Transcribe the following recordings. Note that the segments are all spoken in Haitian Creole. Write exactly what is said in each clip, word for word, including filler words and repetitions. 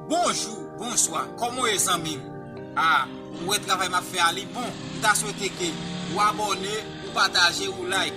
Bonjou, bonswa, kòman w ye zanmi m? A, ou wè travay m ap fè a li bon, m ta swete ke ou abòne, ou pataje, ou like.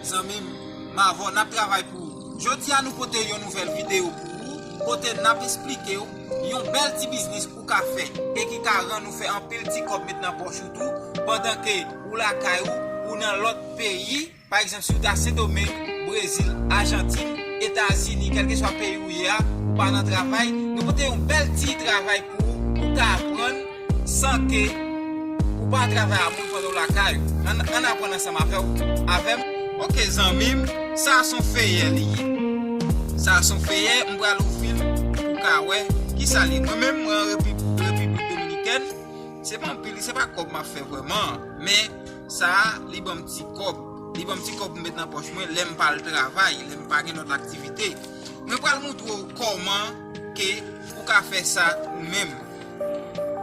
Zanmi m, m avè w, n ap travay pou ou. Jodi a nou pote yon nouvèl videyo pou ou, kote n ap esplike w yon bèl ti biznis ou ka fè e ki ka rann ou fè anpil ti kòb met nan pòch ou tou, pandan ke ou lakay ou, ou nan lòt peyi. Pa egzanp, si w ta Sendomeng, Brezil, Ajantin, Etazini, kèlkeswa peyi ou ye a, ou pa nan travay, nou pote yon bèl ti travay pou ou, ou ka aprann san ke ou pa travay a moun pandan w lakay ou. Ann, ann aprann ansanm avè w, avè m. Oke, zanmi m, sa a se yon feyè li ye. Sa a se yon feyè, m pral ouvri l pou w ka wè kisa li ye. Mwen menm, mwen an Repib-, Repiblik Dominikèn, se pa anpil, se pa kòb m ap fè vrèman, men sa a, li ban m ti kòb. Li ban m ti kòb pou m met nan pòch mwen lè m pa al travay, lè m pa gen lòt aktivite. Mwen pral montre w kòman ke ou ka fè sa ou menm.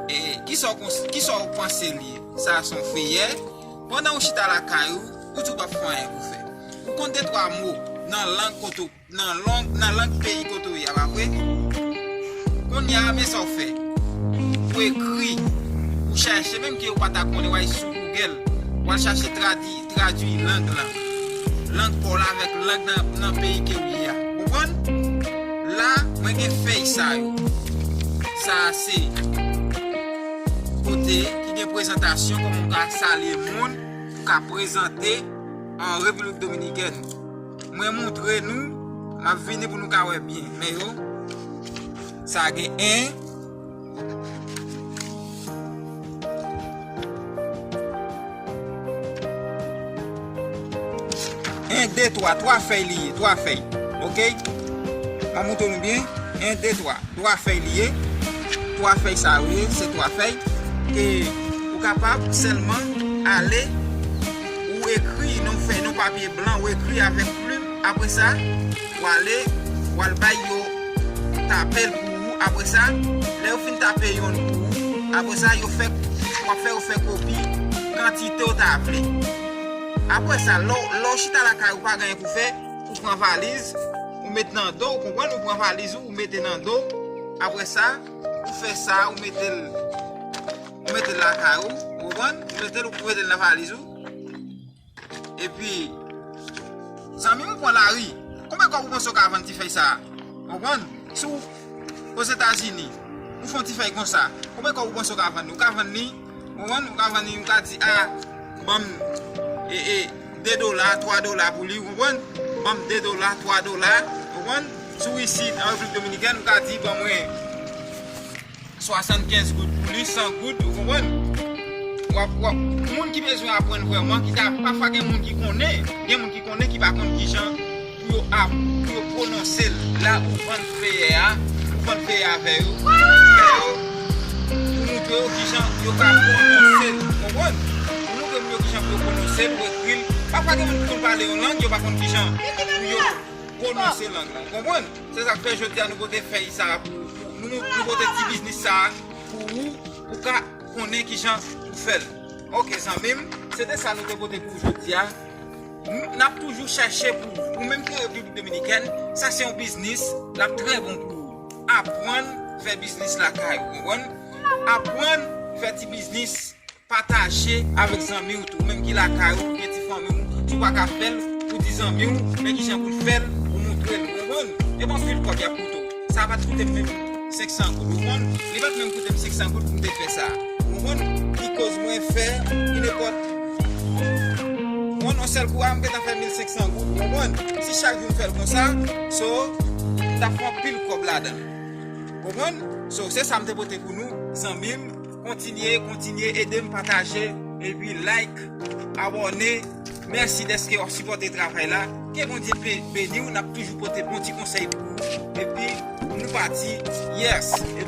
E, kisa w kons-, kisa w panse li ye? Sa a se yon feyè. Pandan ou chita lakay ou, ou di w p ap fè anyen pou fè. Ou konn de twa mo nan lang kote w nan lang, nan lang peyi kote w ye a, pa vre? Kounye a, men sa w fè. Ou ekri, ou chache, menm ke ou pa ta konnen, w al sou Google, w al chache tradi-, tradui lang lan. Lang pa w la avèk lang nan, nan peyi ke w ye a. Konprann? La, mwen gen fèy sa yo. Sa a se kote ki gen prezantasyon, kòman w ka salye moun, ou ka prezante an Repiblik Dominikèn. Mwen montre nou, m ap vini pou nou ka wè byen. Men yo, sa gen en, en, de, twa, twa fèy li ye, twa fèy. Oke? M ap montre nou byen. En, de, twa. Twa fèy li ye. Twa fèy sa yo ye, se twa fèy ke ou kapab sèlman ale, ou ekri nan fèy, nan papye blan, ou ekri avèk plim. Apre sa, ou ale, ou al bay yo tape l pou ou. Apre sa, lè yo fin tape yonn pou ou, apre sa, yo fè, w ap fè yo fè kopi kantite w ta vle. Apre sa, lè w, lè w chita lakay ou pa gen anyen pou fè, ou pran valiz, ou met nan do, ou konprann, ou pran valiz ou, ou mete nan do. Apre sa, ou fè sa, ou mete l, ou mete l lakay ou, ou konprann, ou mete l, ou mete l nan valiz ou. Epi, zanmi m, ou pran lari. Konbyen kòb ou panse w ka vann ti fèy sa a? Ou konprann? Si w Ozetazini, ou fè yon ti fèy konsa, konbyen kòb ou panse w ka vann li? Ou ka vann li, ou konprann, ou ka vann li, ou ka di, a, ban m, e, e, de dola, twa dola pou li, ou konprann? Ban m de dola, twa dola, ou konprann? Si w isit, an Repiblik Dominikèn, ou ka di, ban mwen swasannkenz goud pou li, san goud, ou konprann? W ap, w ap, moun ki bezwen aprann vrèman, ki ta, pafwa gen moun ki konnen, gen moun ki konnen ki pa konn kijan pou yo ap, pou yo pwononse l. La ou vann feyè a, ou vann feyè avè yo, ou fè yo, ou montre yo kijan yo ka pwononse l, ou konprann? Ou montre moun yo kijan pou yo pwononse l, ou ekri l. Pafwa gen moun ki konn pale yon lang, yo pa konn kijan pou yo pwononse lang lan, ou konprann? Se sa k fè jodi a nou pote fèy sa a pou, pou nou, nou pote ti biznis sa a pou ou, ou ka konnen kijan pou fè l. Oke, zanmi m, se te sa nou te pote pou ou jodi a. Nou, n ap toujou chèche pou ou. Ou menm ki Repiblik Dominikèn, sa se yon biznis, l ap trè bon pou ou. Aprann fè biznis lakay ou, konprann? Aprann fè ti biznis, pataje avèk zanmi w tou. Ou menm ki lakay ou, gen ti fanmi w, si w pa ka fè l, ou di zanmi w, men kijan pou l fè l, ou montre l, ou konprann? E pa anpil kòb y ap koute w. Sa pa t koute m menm senk san goud, ou konprann? Li pa t menm koute m senk san goud pou m te fè sa. Ou konprann? Ki koz mwen fè, ki nenpòt. Ou konprann? Yon sèl kou a, m gentan fè mil senk san goud, ou konprann? Si chak jou m fè l konsa, so, m t ap fè anpil kòb ladan l. Ou konprann? So, se sa m te pote pou nou, zanmi m. Kontinye, kontinye ede m pataje, epi like, abòne. Mèsi dèske w ap sipòte travay la. Ke Bondye pe-, beni w, n ap toujou pote bon ti konsèy pou ou. Epi, nou pati, yes. E